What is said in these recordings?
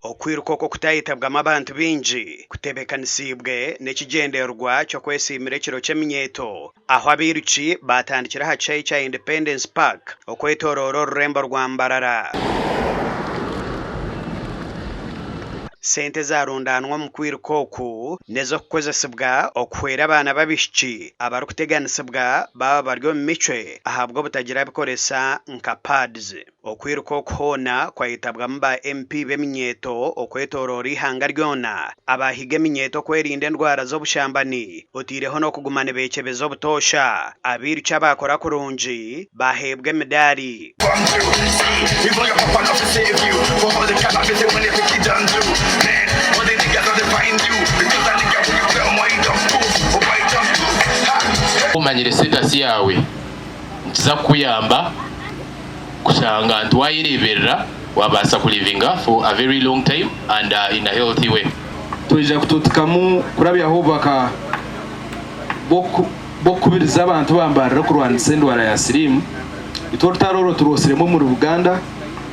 Okwiruka oku okutayetabwamu abantu baingi kutebeekanisiibwe n'ekigyendererwa ky'okwesiimira ekiro ky'eminyeeto ahu abairuki baatandikire aha kishaayi kya Independence Park okwetoroora orurembo rwa Mbarara. Sente ezaarundaanwa omu kwiruka oku n'ez'okukozesibwa okuhwera abaana b'abaishiki abarikuteganisibwa baaba bari omu micwe ahabw'obutagira bikoresa nka pads. Okwiruka oku hoona kwayetabwamu ba MP b'eminyeeto okwetoroora eihanga ryona abaahiga eminyeeto kwerinda endwara z'obushambani oteireho n'okuguma nibeekyebeza obutoosha. Abairuki abaakora kurungi baaheebwa emidaari. Omanyire status yaawe nikiza kukuyamba. Kushanga nti wayereberera wabaasa ku livinga for a very long time and in a healthy way. Twija kutuutikamu kurabyaho obubaka bw'okukubiriza abantu ba Mbarara okurwanisa endwara ya siriimu. Itwe orutaro orwo turwotsiremu omuri Buganda,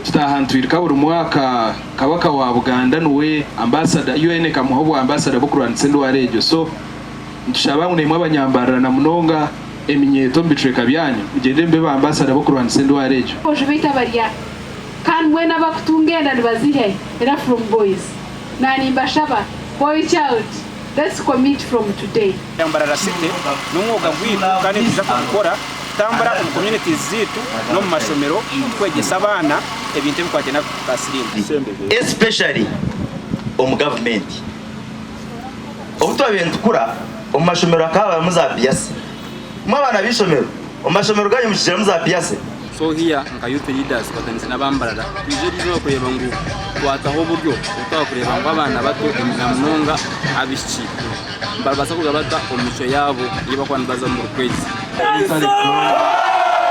tutaaha nitwirika buri mwaka Kabaka wa Buganda niwe ambasada, UN ekamuha obwa ambasada bw'okurwanisa endwara egyo. So nitushaba ngu naimwe abanyambarara na munonga eminyeeto omu bicweka byanyu mugyende mube ba ambasada b'okurwanisa endwara egyo. Aboojo baitu abarya kandi mbwenu abakutunga enda nibaziha hi era from boys na nimbashaba boy child let's commit from today. Mbarara City n'omwoga gwaitu kandi nitwija kugukora kutambura omu communities zaitu n'omu mashomero tukwegyesa abaana ebintu ebikwataine n'akakooko ka siriimu. Especially omu gavumenti. Obu twabaire nitukura, omu mashomero hakaba habamu za piyase. Imwe abaana b'eishomero, omu mashomero ganyu mukigiramu za piyase? So here nka youth leaders tukwatanise n'aba Mbarara twija eriizooba kureeba ngu twataho oburyo obu twakureeba ngu abaana bato na munonga abaishiki nibabaasa kuruga bata omu micwe yaabo ei barikuba nibazamu buri kwezi.